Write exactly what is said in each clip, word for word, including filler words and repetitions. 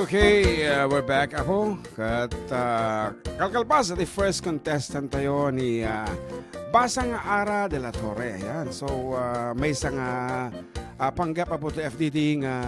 Okay, uh, we're back, Apo. Ket, uh, kalkalpas, the first contestant tayo ni, uh, Basang Ara de la Torre. Ayan. So, uh, maysa nga, uh, panggep, Apo, ti F D T nga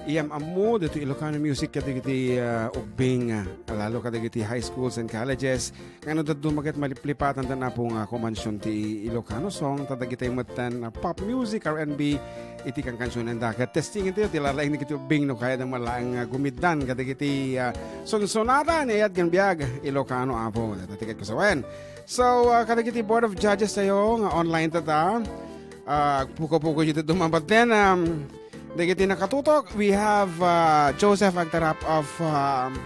iyam-ammo dito Ilocano music kadagiti, uh, ubbing, uh, lalo kadagiti high schools and colleges. Ngano dadduma ket maliplipatan da napo nga kumansion ti Ilocano song, ta dagitay metten a pop music, R and B, iti kankansionen da. Ket testingan tayo, ti lalaing dagiti ubbing no kaya da malaeng nga gumiddan kadagiti, ah, sunsonada ni Ayat Gambiag, Ilocano, Apo. Data tiket ko sa wen. So, ah, kadagiti Board of Judges tayo nga online tata. Ah, puko-puko dito dumabat din. Um, dagiti nakatutok, we have, uh, Joseph Agtarap of, um,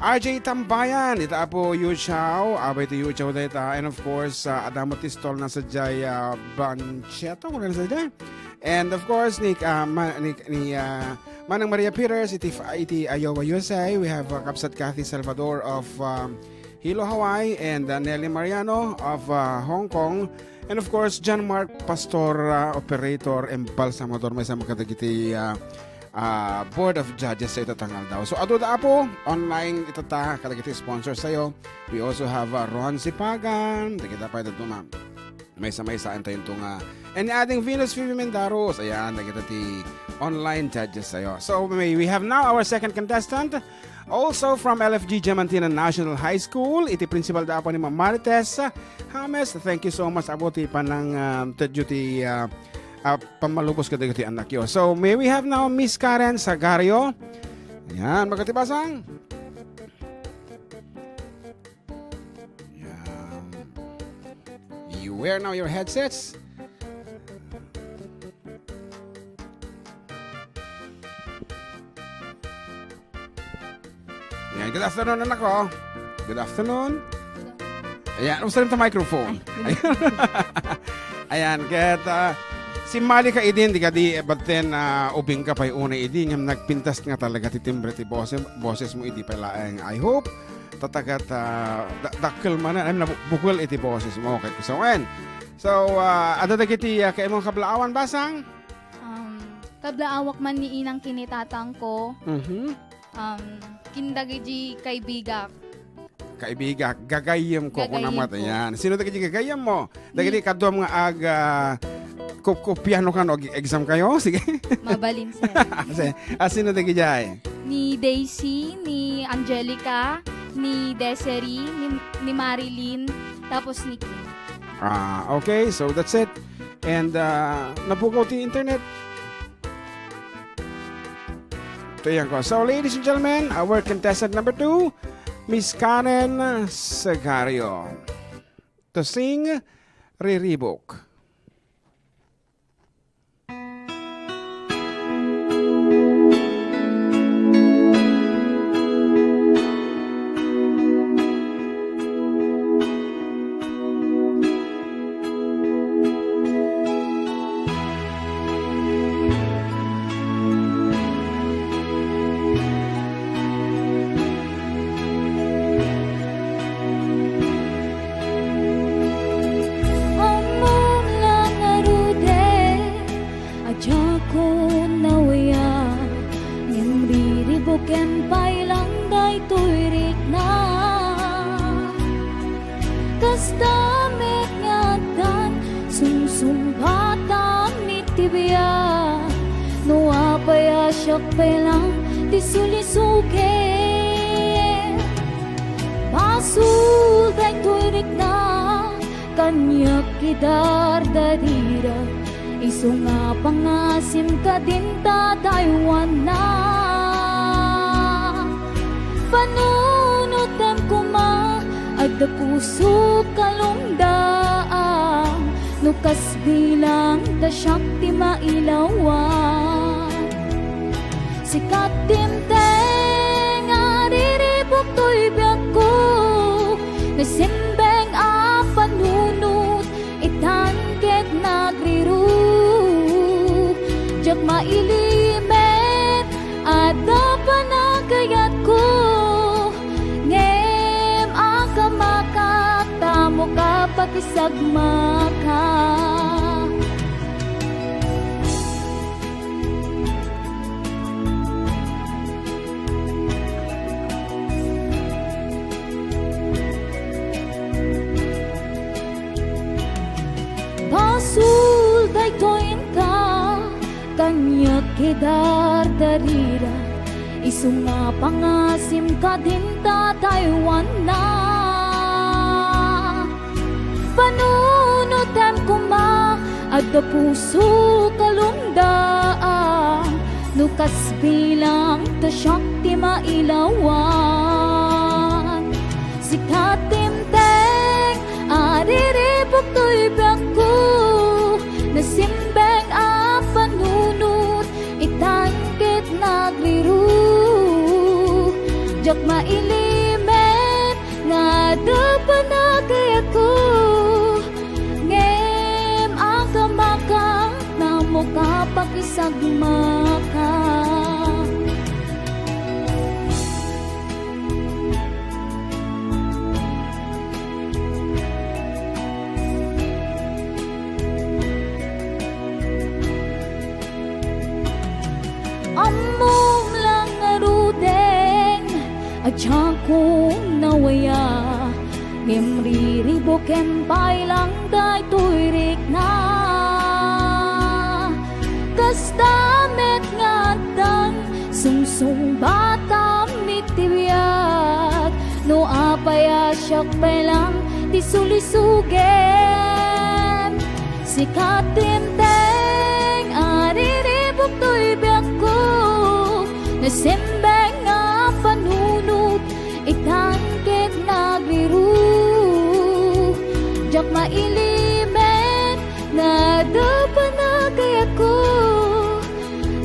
R J Tambayan, ita Apo Yu Chao, abay ti Yu Chao dayta, and of course, uh, Adamo Tistol na sa jay, uh, Bancheto, kung na sa jay. And of course, ni, uh, ma-, ni, ni, uh, Manang Maria Peters, iti, iti Iowa, U S A. We have, uh, Kapsat Kathy Salvador of, um, Hilo, Hawaii, and, uh, Nelly Mariano of, uh, Hong Kong. And of course, John Mark Pastor, uh, operator, and Balsamador, maysa kadagiti, uh, uh, Board of Judges sa itatangal daw. So, adu da Apo, online itata, kadagiti sponsors tayo. We also have, uh, Ron Sipagan, dagita pa ito, ma'am. Maysa-maysa tayo ito nga. And adding Venus Vivi Mendaros, ayan, dagita ti online judges tayo. So, may, we have now our second contestant, also from L F G Diamantina National High School, iti principal da Apo ni Ma'am Marites James. Thank you so much, Apo, ti panang, um, tedyo ti, uh, uh, pammalubos kadagiti annakyo. So, may we have now Miss Karen Sagario. Ayan, magkatibasang. Ayan. You wear now your headsets. Ayan, good afternoon, anak ko. Good afternoon. Ayan, usa rin ta microphone. Ayan, ket, ah, simmali ka idin, di kadi, eh, batten, ah, ubing ka pay unay idi, ngem nagpintas nga talaga ti timbre ti boses, boses mo idi pay laeng. I hope, tatagat, ah, da-, dakkel manen, ay, nabu-, bukel iti boses mo. Okay, so, ngayon, so, ah, adda dagiti, ah, kaimong kablaawan, Basang? Um, kablaawak man ni inang ken ni tatang ko. Mhm. Um, ken dagiti kaibigak. Kaibigak, gagayyem ko, Gagayyem kunamat, ko. Ayan. Sino dagiti gagayyem mo? Dagiti Ni kaduam nga ag, ah, kup-, kupiano kano, ag-, exam kayo? Sige. Mabalin, sir. Sige. Ah, sino dagiti ay? Ni Daisy, ni Angelica, ni Desiree, ni, ni Marilyn, tapos ni Kim. Ah, okay. So, that's it. And, ah, napukaw ti internet. Ito yan ko. So, ladies and gentlemen, our contestant number two, Miss Karen Sagario. To sing Riribok. Ammom la ngaruden a diakon nawiag, ngem riribuken pay lang daytoy rikna. Kasta met nga addan sumsumbatan iti biag, no apay a siak pay lang ti sulisuken. Basol daytoy rikna, kaniak idardadira, isu nga pangasim kadin ta daywanna. Panunotem koma, adda puso kalungdaan, no kas bilang ta siak ti mailawan. Sika ti imteng a riribuk toy biagko, nasimbeng a panunot itan ket nagriruk. Diak mailimed, adda panagayatko, ngem akamakak, ta mo ka pakisagmaka. Kedardarira, isu nga pangasim kadin ta Taiwan na. Panunotem koma, adda puso kalumdaan, no kas bilang ta siak ti mailawan. Sika timteng, ariribuk toy biagko, nasimbeng a panunot, itan ket nagriru. Diak mailimen nga adu panagayatko, ngem agamakak, namo ka pakisagmaka. Ammom lang ngaruden, a diakon nawaya, ngem riribukem pay lang daytoy rikna. Kasta met nga addan sungsungbatam iti biag, no apay a siak pay lang ti sulisugem. Sika timteng, ariribuk toy biagko, nasimbeng a panunot, itan ket nagriru. Diak mailimen nga adu panagayatko,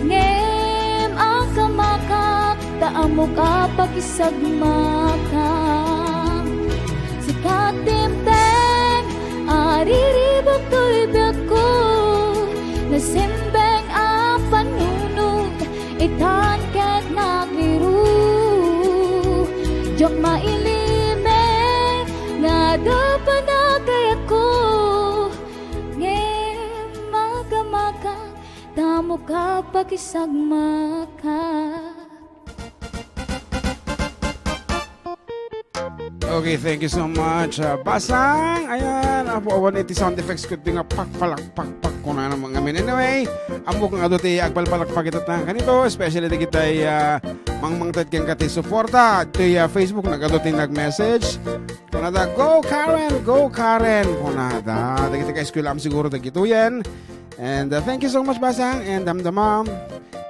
ngem agamakak, ta ammok a pakisagmaka. Sika timteng, ariribuk toy biagko, nasimbeng a panunot, itan ket nagriru. Diak mailimen nga adu panagayatko, ngem agamakak, ta ammok a pakisagmaka. Okay, thank you so much, ah, Basang. Ayan, apo, awan iti sound effects kundi nga pakpalak, pakpak, kunana man ngamin. Anyway, ammok nga adu ti agpalpalakpak ita ta kanito, especially dagiti, ah, mangmangted kenka ti suporta. Iti, ah, Facebook, nagadu ti nag-message. Kunada, "Go, Karen! Go, Karen!" Kunada. Dagiti kaeskuelaam siguro dagitoyen. And, uh, thank you so much, Basang and Damdamam.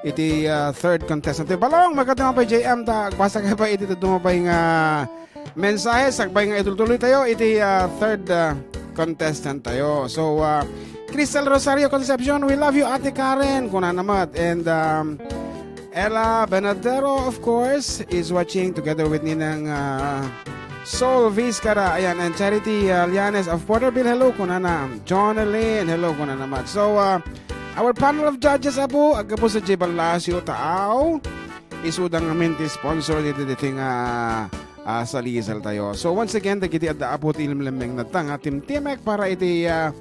Iti, uh, third contestant. Ti Balong, magkadama pay, J M, ta agbasa ka pa iti dadduma pay nga mensahe, sakbay nga itultuloy tayo iti, uh, third, uh, contestant tayo. So, uh, Crystal Rosario Concepcion, "We love you, Ate Karen," kunana met. And, um, Ella Benadero, of course, is watching together with Ninang, uh, Sol Vizcara. Ayan, and Charity, uh, Llanes of Porterville. Hello, kunana. Jonalyn, hello, kunana met. So, uh, our panel of judges, apo, aggapu sa J Balacio Taaw. Isuda ngamin ti sponsor dito, dito nga, ah, salisal tayo. So, once again, dagiti adda, apo, ti ilimlemmeng na ta nga timtimek para iti, ah,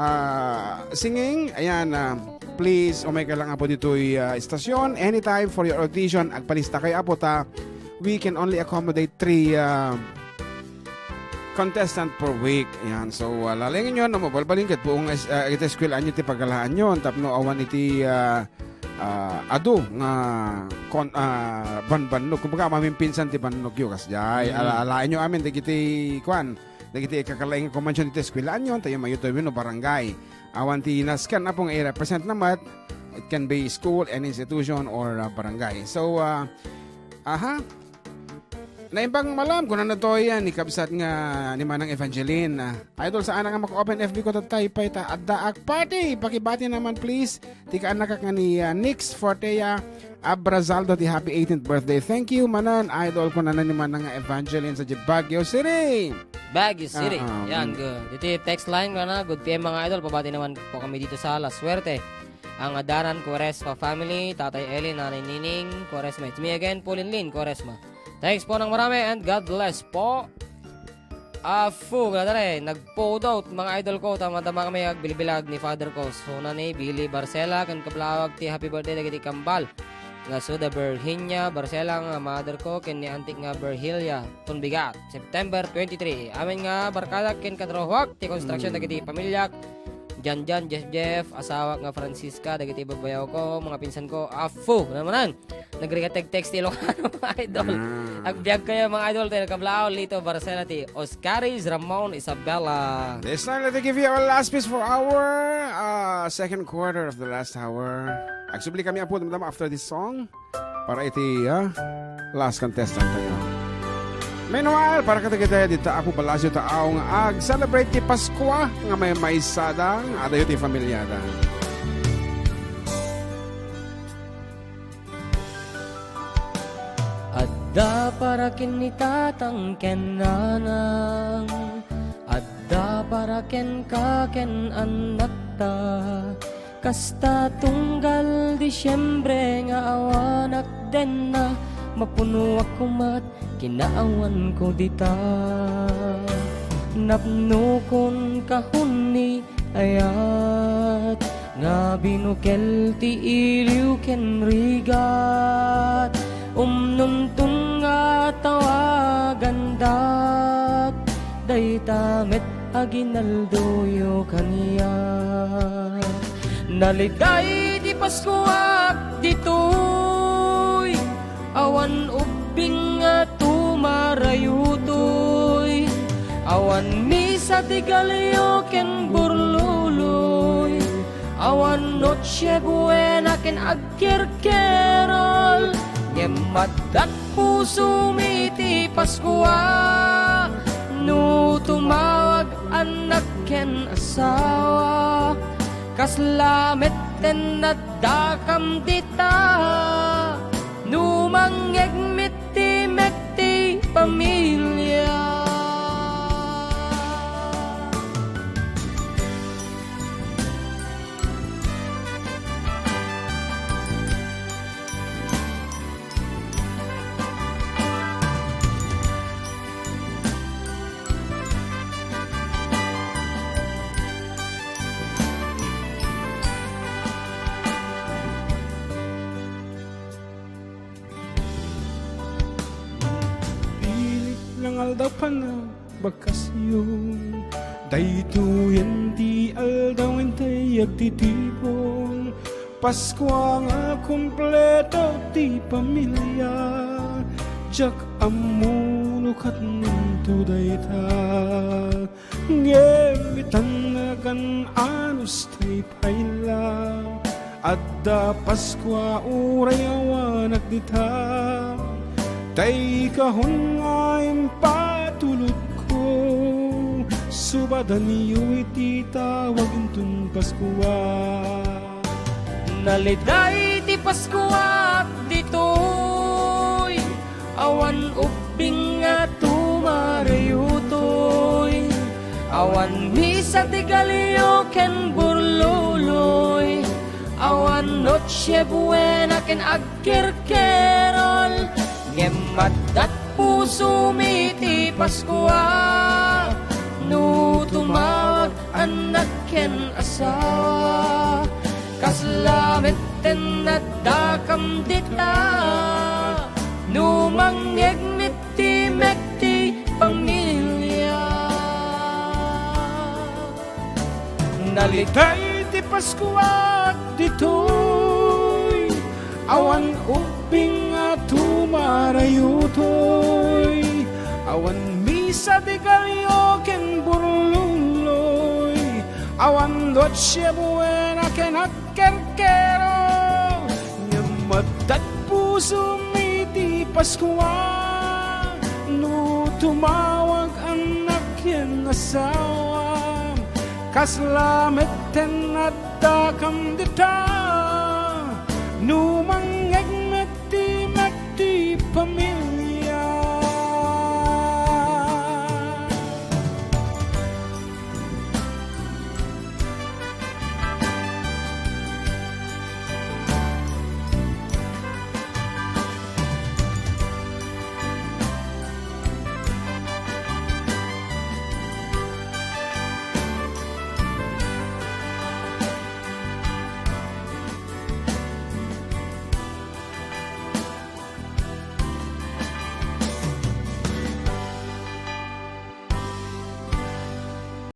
ah, singing. Ayan, ah, please, umay ka lang, apo, ditoy, ah, istasyon. Anytime for your audition, agpalista kay, apo, ta we can only accommodate three, ah, contestant per week. Ayan. So, ah, lalengen yon, no, mabalbalin ket buong es-, ah, iti eskwelaanyo ti pagalaanyon tapno awan iti, ah, ah, adu nga kon-, ah, banbannog. Kumbaga, mamimpinsan ti bannogyo, kasdiay. Mm. Ala-, alaenyo amin dagiti, kuan, dagiti kakalaing nga convention iti eskwelaanyon, tayo mayutoy wenno barangay. Awan ti nasken, apo, nga i-represent na met, it can be school, any institution, or, ah, barangay. So, ah, aha, naimbag malam, kunana toy, ah, ni kabsat nga ni Manang Evangeline. Ah, idol, saan nga maka-open F B ko tattay pay ta addaak party. Pakibati naman, please. Ti kaannakak nga ni, ah, Nix Fortea Abrazaldo ti happy eighteenth birthday. Thank you, Manan. Idol, kunana ni Manang nga Evangeline sa Baguio City. Baguio City. Ah, ah, yan, mm. Good. Iti text line, kunana, "Good P M, mga idol. Pabati naman po kami dito sa La Suerte. Ang Adaran Cuaresma family, Tatay Eli, Nanay Nining Cuaresma. It's me again, Pauline Lynn Cuaresma." Thanks po ng marami and God bless po. Afu, kadare, nagpodot, mga idol ko, tama-tama kami agbilbilag ni father ko. Suna ni Billy Barcela, ken kablawag ti happy birthday dagiti kambal. Nga suda Virginia Barcela nga mother ko, ken ni antik nga Virgilia Tunbigat, September twenty-three. Amin nga barkada ken katrabahoak ti construction Mm. dagiti pamilyak. Jan Jan, Jeff Jeff, asawak nga Francisca, dagiti babbayawko, mga pinsanko, Apo, naman. Nagriga tag text ti Ilocano, mga idol. Ah. Agbiag kayo, mga idol, tayo nagkablaaw, Lito Barcela, ti Oscaris, Ramon, Isabella. This time, let me give you our last piece for our, uh, second quarter of the last hour. Agsubli kami, Apo, damdam after this song. Para iti, ah, last contestant tayo. Meanwhile, para kadagiti dita Apo Palacio Taaw nga ag-celebrate ti Paskua nga maymaysada, adayo ti familiada. Adda para ken ni tatang ken nanang, adda para kenka ken annakta. Kasta tunggal Disiembre nga awanak denna, mapunoak koma ti kinaawanko dita. Napnokon kahun ni ayat nga binukel ti iliw ken rigat. Umnomton nga tawagandak, dayta met aginaldoyo kaniak. Naliday ti Paskuak ditoy, awan ubbing nga tumarayo toy. Awan misa ti galio ken burloloy. Awan Noche Buena ken agkerkerol. Ngem adda pusomi ti Paskua. No tumawag annak ken asawa, kasla metten addakam dita. No mangngegmi ti mek ti pamilia. Pilit lang aldaw panagbakas. Daytoyen ti aldaw intay agtitipon. Paskua nga kompleto ti pamilia. Diak ammo no katnanto dayta. Ngem itan nagan anus ti payla. Adda Paskua uray awanak dita. Tay kahon nga impatulodko. Subadanyo iti tawag inton Paskua. Naliday ti Paskuak ditoy. Awan ubbing nga tumarayutoy. Awan misa ti galio ken burloloy. Awan Noche Buena ken agkerkerol. Ngem addat pusomi ti Paskua. No tumawag annak ken asawa, kasla metten addakam dita. No mangngegmi ti mek ti pamilia. Naliday ti Paskuak ditoy. Awan ubbing nga tumarayutoy. Awan misa ti galio ken burloloy. Awan Noche Buena ken agkerkerol. Ngem addat pusomi ti Paskua. No tumawag annak ken asawam, kasla metten addakam dita. No